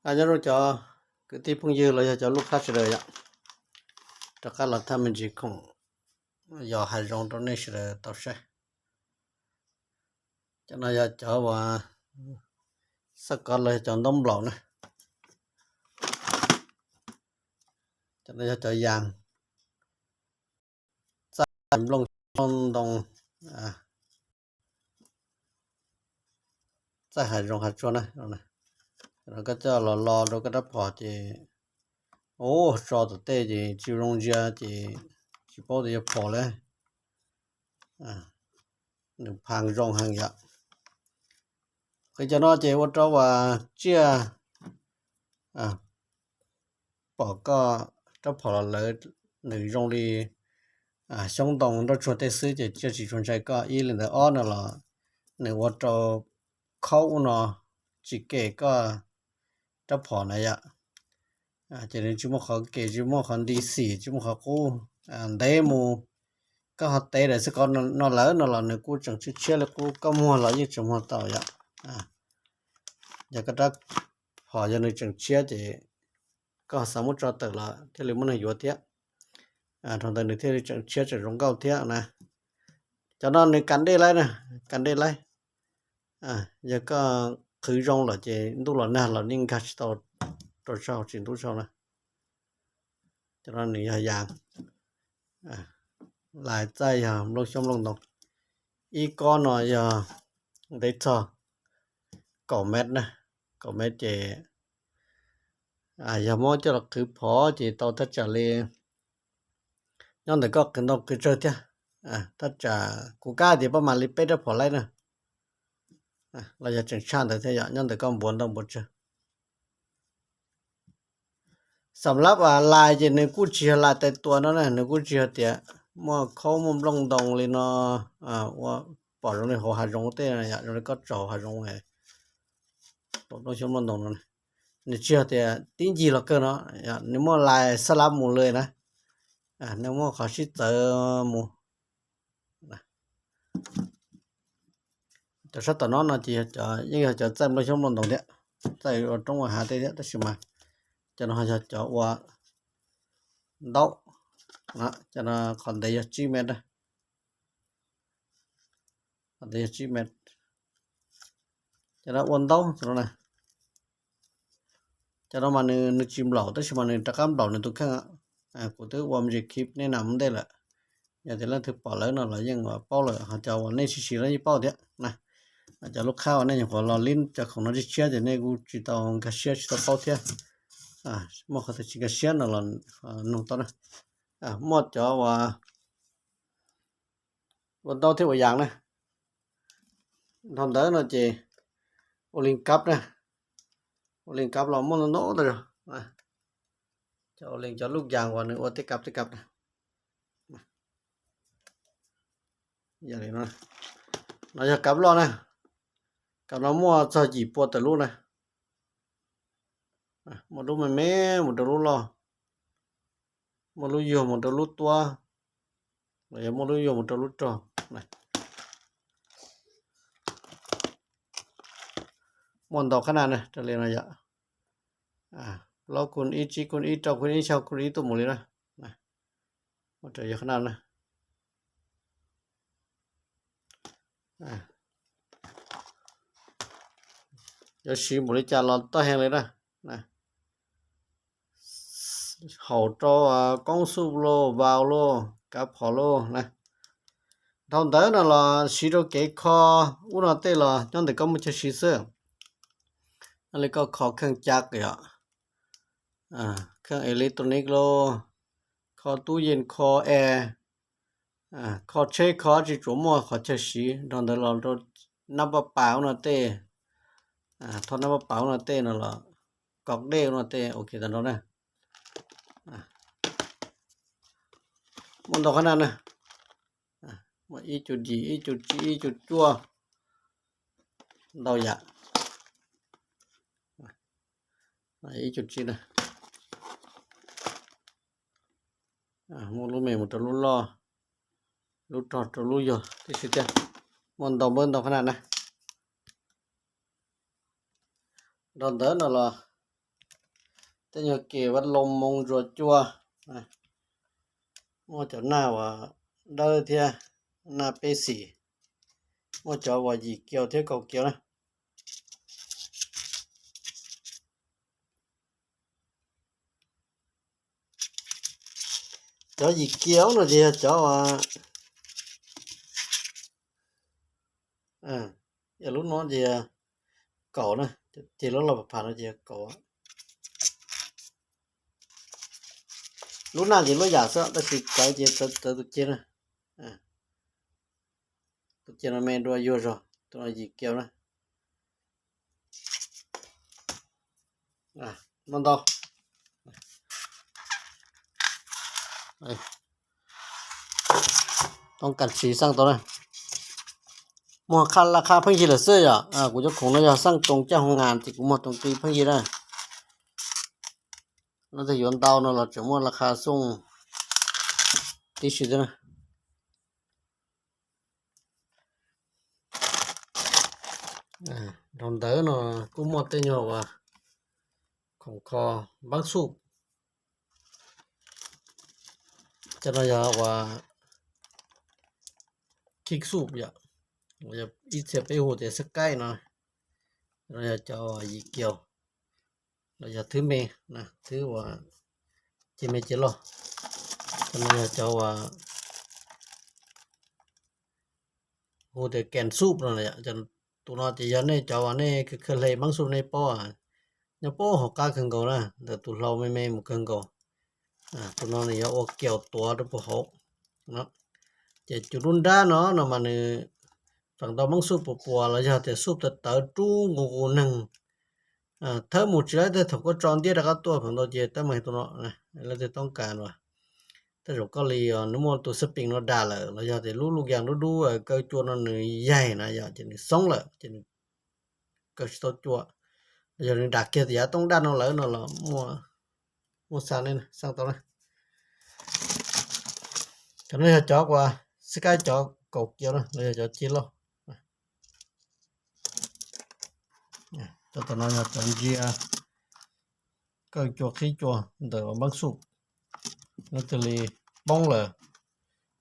Alo, chào cư ti phung yư lo, chào luk khá sơ đờ ya. Trà khá lo tham mên jì khủng yo hai rong trô nê sơ đờ tàu sơ. Chà nà yo chào wa sắc có lo chào đóng blog nè. Chà nà yo chào yang. Chà blog đóng đóng à. Chà hai rong hai chua nè. Rồi có cho lo lo rồi có đắp phỏ chì. Ô, cho tụi tê chì, chì rong jia chì, chì bố tụi phỏ lẽ. À, nụ phang rong hàng ya. Cái cho nó chì vô trâu và chia. À, bỏ có trâu phỏ là lỡ nụ rong đi. À, sống đồng đó chua tê xứ chì chia chì chua chai có ý lên đó ó nó là nụ vô trâu khâu nó chì kể có trâu phỏ này ya. À, chì nên chì mua khó kể, chì mua khó đi xỉ, chì mua khó cũ. À, đấy mù. Có họ tế để sẽ có nó, nó lỡ nó là nụ cũ chẳng chia chia là cũ có mua là như chẳng mua tàu ya. À, giờ có trâu phỏ giờ nụ chẳng chia chì có sáu mươi cho tờ là thế là muốn nụ yuột thiệt. À, trong tờ nụ thế là chẳng chia chẳng rong gạo thiệt nè. Cho nó nụ cắn đi lấy nè, cắn đi lấy. À, giờ có khứ rong là chì đúc là nè là nên gạch tàu trâu sau chì đúc sau nè. Cho nó nụ ya yang. À, lại tay ya lông xóm lông đồng. Ý có nó ya để cho cỏ mét nè, cỏ mét chì. À, ya mô cho là khứ phỏ chì tàu thắt chặt lì. Nhưng để có khứ nông khứ chơi thiệt. À, thắt chặt cú cá thì bao mà lì pết đó phỏ lấy nè. À, là ya chẳng chan tới thế ya, nhưng để có buồn đâu buồn chơi. Sắm lắp à, lai chì nụ cũ chia lai tay tua nó nè, nụ cũ chia tiệt. Mua khâu mua lông đồng lì nó, à, ua, bỏ rong đi hồ hà rong tê nè, ya, rong đi có trò hà rong nè. Bỏ lông xóm lông đồng nó nè. Nụ chia tiệt, tính gì là cơ nó, ya, nụ mua lai sắp lắp mù lười nè. À, nụ mua khó xít tớ mù. Cho sát tỏ nó, nó chỉ cho, nhưng mà cho chăm nó sống lông đồng thiệt. Chăm ở trong ngoài hà tê thiệt, ta xíu mà. Cho nó cho, cho ua đậu. Đó, cho nó còn để cho chín mét đó. Còn để cho chín mét. Cho nó ua đậu, cho nó này. Cho nó mà nụ, nụ chìm lẩu, tức là mà nụ trà cam lẩu nụ tụ khang á. À, cú tứ ua mì clip nên nằm đây là. Giờ thì lên thực bỏ lỡ nó là nhưng mà bao lỡ, họ cho ua nên xì xì nó như bao thiệt. Nè. Cho lúc khao nên những có lo lin, cho không nó chia chia thì nên cú chỉ tao gà chia, chỉ tao bao thiệt. À, một cái chỉ gà chia nó là, à, nụ tao nè. À, một cho ua, ua đậu thiệt ua yang nè. Đòn đỡ nó chì. Ô linh cắp nè. Ô linh cắp là một nó nổ rồi. Nè. Cho ô linh cho lúc yang qua nụ ua tích cắp, tích cắp nè. Giờ này nó, nó cho cắp lo nè. Cắp nó mua cho chỉ pua tờ lũ nè. Nè, một lũ mè mè, một tờ lũ lo. Một lũ yuh, một tờ lũ tua. Rồi một lũ yuh, một tờ lũ trò. Nè. Một tàu khả năng nè, trở lên nó vậy. À, lo cùn ít, chỉ cùn ít, trâu cùn ít, sau cùn ít tụ một lì nè. Nè. Một tờ giờ khả năng nè. À. Giờ xí một lì chả lo to hàng lì nè. Nè. Hậu trâu, à, công sup lô, vào lô, cá phỏ lô, nè. Thông tớ nó là xí trâu kế kho, ú nó tê là, nhóm tớ có một chiếc xí xưa. Nó lấy có kho khăn chặt kìa. À, khăn electronic lô, kho tủ yên, kho air. À, kho chế kho chỉ chủ mua kho chế xí, thông tớ là trâu nắp bắp páo nó tê. À, thọ nắp bắp páo nó tê nó là cọc đê nó tê, ok, tao nó nè. À. Một tàu khả năng nè. À, một ít chút gì, ít chút chi, ít chút chua. Đau dạ. À, ít chút chi nè. À, một lũ mè, một tàu lũ lo. Lũ trò, trâu lũ yo, tí xíu tiết. Một tàu bơm tàu khả năng nè. Đòn tớ nó là Tên nhựa kể vắt lông mông rùa chua. Mua chó nạ và đơ thiê, nạ pê sỉ. Mua chó và dì kiều thiê cầu kiều nè. Chó dì kiều nó thì chó à. À, giờ lúc nó thì cầu nè, thì lúc là phản nó thì cầu. Lúa nạ thì lúa giả sợ, ta chỉ cái thì tớ tớ tụi kia nè. À. Tụi kia nó mê đua vua rồi, tụi nó dì kiều nè. À, nó đâu? Đây. ຕ້ອງກັນສີສ້າງໂຕນະ ໝໍ່ລາຄາ ລາຄາເພິ່ນຊິເຫຼືອເຊື່ອຢູ່ ອ່າ ກູເຈົ້າຂອງນະ ຢາກສ້າງຕົງຈາກໂຮງງານ ທີ່ກູໝໍ່ຕົງຕີເພິ່ນຊິໄດ້ ນະ ແຕ່ຢວນເຕົາເນາະ ລາວຈະໝໍ່ລາຄາສົ່ງ ຕິຊິເດີນະ ອ່າ ດອນເດີເນາະ ກູໝໍ່ແຕ່ຍ້ອນວ່າ ຂອງຄໍບັງສູບ ຈະນະຍາວ່າ ຄິກສູບຢາ ຢາ ອີເຊຍເປໂຮເຕສະໄກເນາະ ລະຍາຈະວ່າຢີກ່ຽວ ລະຍາຖືເມນະ ຖືວ່າເຈເມເຈລໍ ຈະນະຍາຈະວ່າ ໂຮເຕແກນສູບນັ້ນລະ ຈະ ຕູນອນຈະຍາເນຈາວາເນ ຄືເຄີເລບັງສູບເນປໍ ຍາໂປ້ເຮົາກາເຄີງໂກນະ ແຕ່ຕູເຮົາແມ່ໆໝູ່ເຄີງໂກ ອ່າ ຕູນອນນີ້ຍາໂອກຽວຕົວເດີພວກເຮົາເນາະ ເຈຈູລຸນດາເນາະ ນຳມານີ້ ຝັ່ງຕາບັງສູບປົວໆ ລະຍາແຕ່ສູບແຕ່ເຕີຕູ້ງູໜຶ່ງ ອ່າ ເທີໝູ່ຈິໄລແຕ່ຖົງກໍຈອນເດຍດາກາຕົວ ຜັງໂຕເຈແຕ່ມາໃຫ້ໂຕເນາະນະ ລະແຕ່ຕ້ອງການວ່າ ແຕ່ສົງກໍລີອະນຸໂມໂຕສະປິງເນາະ ດາເລີ ລະຍາແຕ່ລູກ ລູກຢາງດູດູ ເກີຈວນນະ ໜຶ່ງໃຫຍ່ນະ ຢາຈະໜຶ່ງສອງເລີ ຈະໜຶ່ງ ເກີຈະໂຕຈວ ລະຍາໜຶ່ງດາເກດຢາຕ້ອງດ້ານເນາະເລີເນາະ ລະມົວ ມົວຊານີ້ນະ ສ້າງໂຕນະ ກະເລີຍຈອກວ່າ ສະກາຍຈອກເກົາກຽວນະ ລະຍາຈອກຈິໂລ ອ່າ ຕອນນັ້ນຈະເຈຍ ເກີຈວກຄີຈວກ ເດີບັງສຸກ ແລ້ວຈະລີປ້ອງເລີ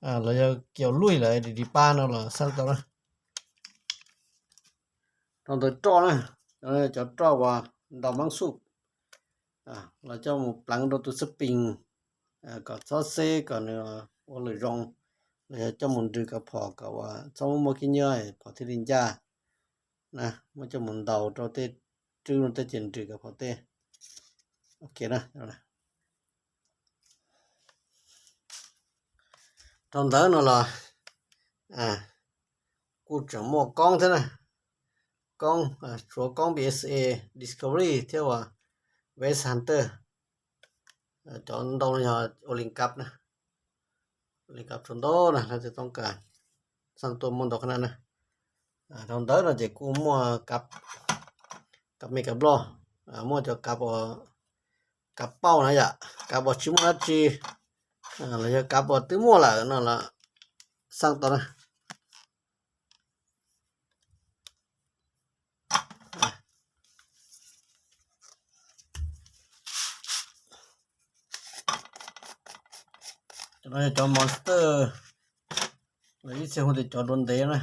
ອ່າ ລະຍາກຽວລຸຍເລີ ດີໆ ປ້າເນາະ ລະສັກຕອນນະ ຕອນເດີຈອນນະ ເອີ ຈະຈອກວ່າ ດອກບັງສຸກ ອ່າ ລະຈະໝູປລັງໂດຕຸສະປິງ ເອີ ກໍຊອດເຊ ກໍເນື້ອ ໂອເລີຈອງ ລະຈະໝູດືກະພໍກະວ່າ ຊອມໂມກິເຍີ ພໍທີ່ລິນຈາ ນະ ມັນຈະໝູເດົາໂຕເຕ ຈື່ໂຕເຕເຈັນດືກະພໍເຕ ໂອເຄນະ ຕອນເດີເນາະລະ ອ່າ ກູຈະໝໍ້ກ້ອງເທື່ອນະ ກ້ອງ ອ່າ ຊົວກ້ອງ ບີເອສເອ ດິສຄັບເວີຣີ ເທື່ອວ່າ ເວສຮັນເຕີ ເອີ ຈອນດອງຍາໂອລິງກັບນະ ໂອລິງກັບຊົນໂດນະ ລະຈະຕ້ອງການ ສ້າງຕົວມົນດອກຂະໜາດນະ ອ່າ ດອງເດີນະ ຈະກູມົວກັບ ກັບເມກັບລໍ ອ່າ ມົວຈະກັບ ກັບເປົ້ານະ ຢາ ກັບບໍ່ຊິມົວນະຈີ ອ່າ ລະຈະກັບບໍ່ຕື່ມົວລະ ນັ້ນລະ ສ້າງໂຕນະ ຈະມາຈອມມອນສເຕີ ລະອີເຊໂຮເດຈອດໂດນເດນະ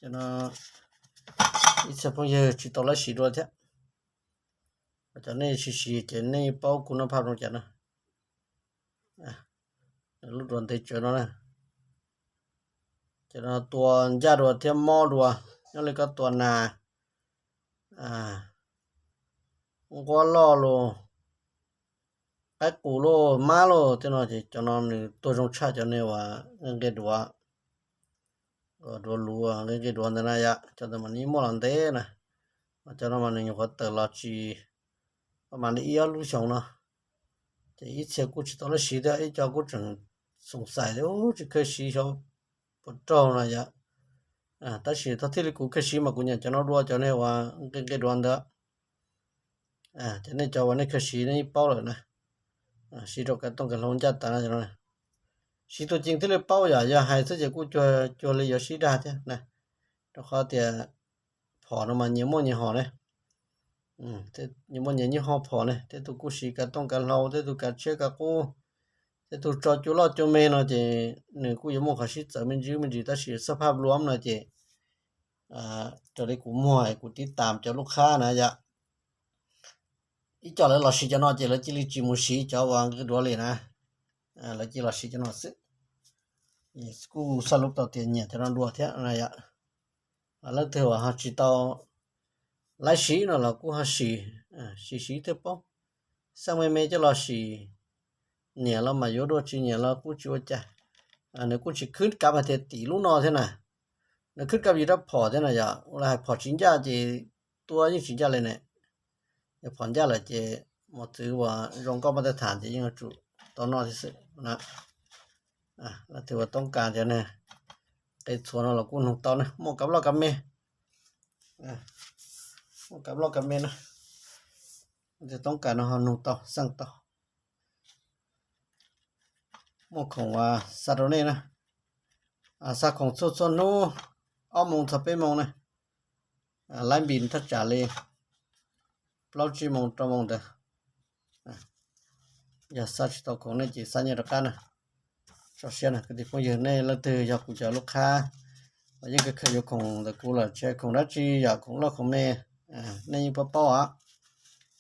ຈະນະ ອີເຊໂຮເຍ ຊິໂຕລະສີດວນແທ້ ຈະເນສີສີ ຈະເນເປົ້າຄຸນນະພາບລົງຈັນນະ ອ່າ ລຸດດວນເຕເຈີນເນາະ ຈະນະຕົວຢາດວນທຽມມໍດວນ ຍອດເລີຍກໍຕົວນາ ອ່າ ກໍລໍໂລ ໄປກູໂລ ມາໂລ ເຕເນາະ ຈະນອນໂຕຊົງຊາ ຈະເນວ່າ ເງິນເກດວນ ກໍດວນຫຼວງ ເງິນເກດວນຕະນາຍະ ຈະຕະມານີມໍລອນເຕນະ ຈະນອນມາໜຶ່ງ ຍອດເຕີລອຈີ ປະມານນີ້ ອີອອດລູກຊົງເນາະ ຈະອີເຊຍກູຈະຕອລະສີເດ ອີຈອກູຈະສົງໄສ ໂອ ຈະເຄີຍສີຊອບ ປະໂຕນະຍະ ອ່າ ຕາສີ ຕາທີ່ລິກູເຄີຍສີມາກູຍາຈະນອນດ້ວຍ ຈະເນວ່າ ເກເກດວນເດ ອ່າ ຈະເນຈະວ່າເນເຄີຍສີໃນເປົ້າເລີຍນະ ອ່າ ສີດອກກະຕ້ອງກະລົງຈັດຕານະ ຈະນະ ສີຕົວຈິງທີ່ເລີເປົ້າ ຢ່າ ຢ່າໃຫ້ເສຍເຈກູຈົວ ຈົວເລີຢາສີດາເທນະ ດອກຄອເຕຍ ພໍນຳມາເຍໂມເຍຫໍເນ ເອີ ເທດ ຍາມບໍ່ເຢັນຍີ່ຫໍ້ພໍເນາະ ເທດທຸກກູຊີກາຕ້ອງກາເຮົາ ເທດທຸກກາເຊຍກາກູ ເທດທຸກຈໍຈູລໍໂຈເມເນາະ ເຈ ເນີກູຢາໝົດຂາຊິເຈີ ມັນຍືມມັນດີ ຕາສີສະພາບລວມເນາະ ເຈ ອ່າ ຈອເລກູມົວໃຫ້ກູຕິດຕາມຈອລູກຄ້ານະ ຢາ ອີຈອເລີລອຊີຈອເນາະ ເຈເລີຈີລີຈີມູຊີຈອວາງກຶດວໍເລນະ ອ່າ ເລີຈີລອຊີຈອເນາະ ຊື້ ກູສະຫຼຸບຕໍ່ເຕຍເນຍຈອເນາະ ດັວເທຍນະ ຢາ ອ່າ ແລ້ວຖືວ່າເຮົາຊິຕໍ່ ລາຍສີເນາະ ລາວກູເຮົາສີ ອ່າ ສີສີເທປອງ ສ້າງແມ່ໆຈະລອສີ ເນຍລາວມາໂຍໂດຈີເນຍລາວກູຈິວຈາ ອ່າ ເນຍກູຊິຂຶ້ນກັບມາເທຕີລູກນອເທນະ ເນຍຂຶ້ນກັບຢູ່ດັບພໍເທນະ ຢາ ລາວໃຫ້ພໍຈິງຈາເຈ ຕົວຍິງຈິງຈາເລີຍເນຍ ຢາ ຜ່ອນຢາກລະເຈ ໝົດຖືວ່າລອງກໍມາດຕະຖານເຈ ຍັງຈຸຕໍ່ນອທີ່ສຸດນະ ອ່າ ລະຖືວ່າຕ້ອງການຈະນະ ໄປສວນເຮົາລະກູນຸງເຕົານະ ໝໍກັບລອກກັບເມ ອ່າ ໝໍກັບລອກກັບເມນະ ຈະຕ້ອງການເຮົານຸງເຕົາ ສັ່ງເຕົາ ໝໍຂອງວ່າ ຊາໂດເນນະ ອ່າ ຊາຂອງໂຊນນູ ອອກໂມງ ຊາເປໂມງນະ ອ່າ ລາຍບິນທັດຈາເລ ປລາວຈີໂມງ ຕຣະໂມງເດີ ອ່າ ຢາຊາຊິໂຕຂອງເນຈິຊາເນຕະການະ ຊາເຊຍນະ ກະຕິພວກເຢີເນ ລະຖືຢາກູຈາລູກຄ້າ ລະຍັງກະເຄີຍຢູ່ຂອງຕະກູລະເຊຂອງລາຈີ ຢາຂອງລອກຂອງເມ ອ່າ ໃນຍິງປະເປົ້າອະ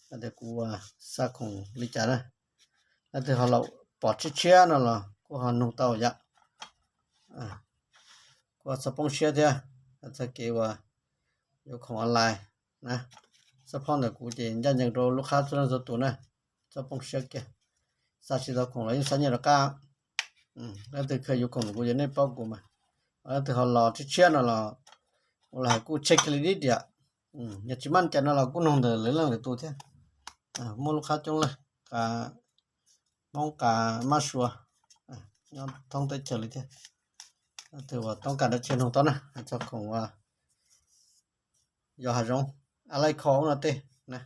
ລະແຕ່ກູວ່າຊາຂອງລິຈານະ ລະຖືເຮົາລະປອດເຊຍເນາະລະ ກູເຮົານຸງເຕົາຢາ ອ່າ ກູວ່າສະປອງເຊຍເທຍ ລະສະເກວ່າຢູ່ຂອງອອນລາຍ ນະ ສະເພາະແຕ່ກູຈະຢ້ານຍັງໂດນລູກຄ້າສ່ວນນັ້ນສ່ວນໂຕນະ ສະປອງເຊຍແກ ຊາຊິໂຕຂອງລາວຍັງຊາເນຕະກາ ອືມ ລະຖືເຄີຍຢູ່ຂອງກູຢູ່ໃນປ້ອມກູມາ ລະຖືເຮົາລອເຊຍເນາະລະ ໂອລາໃຫ້ກູເຊັກເຄຣດິດດຽ ອືມ ຢາກຊິໝັ້ນໃຈນະລະ ກູນົງເດີເລື່ອງເຫຼືອຕູເທຍ ອ່າ ໝົດລູກຄ້າຈົງເລີຍ ກາ ມອງກາມາຊົວ ອ່າ ຍອດທ້ອງເຕເຈີເລີຍເທຍ ຖືວ່າຕ້ອງການໄດ້ເຊີນຂອງເຕົານະ ເຈົ້າຂອງວ່າ ຢໍຫາຈົງ ອາໄລຂອງນະເຕ ນະ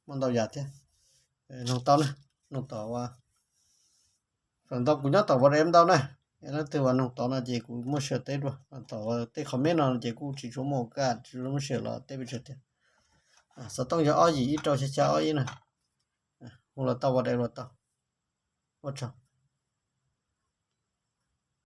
ມັນເຕົາຢາເທຍ ເອີ ນ້ອງເຕົານະ ນ້ອງເຕົາວ່າ ຝັງເຕົາກູຍອດເຕົາບໍ່ໄດ້ເຕົານະ ອັນນັ້ນຖືວ່ານ້ອງເຕົານະ ເຈກູບໍ່ເຊື່ອເຕດ້ວຍ ເຕົາວ່າເຕຄອມເມັນນະ ເຈກູຊິຊົມໂອກາດຊິຊົມເຊື່ອລະເຕໄປເຊື່ອເຕ ອ່າ ສະຕ້ອງຢາອໍອີອີໂຕຊາຊາອໍອີນະ ອ່າ ຮູ້ລະເຕົາບໍ່ໄດ້ລະເຕົາ ວ່າຈະ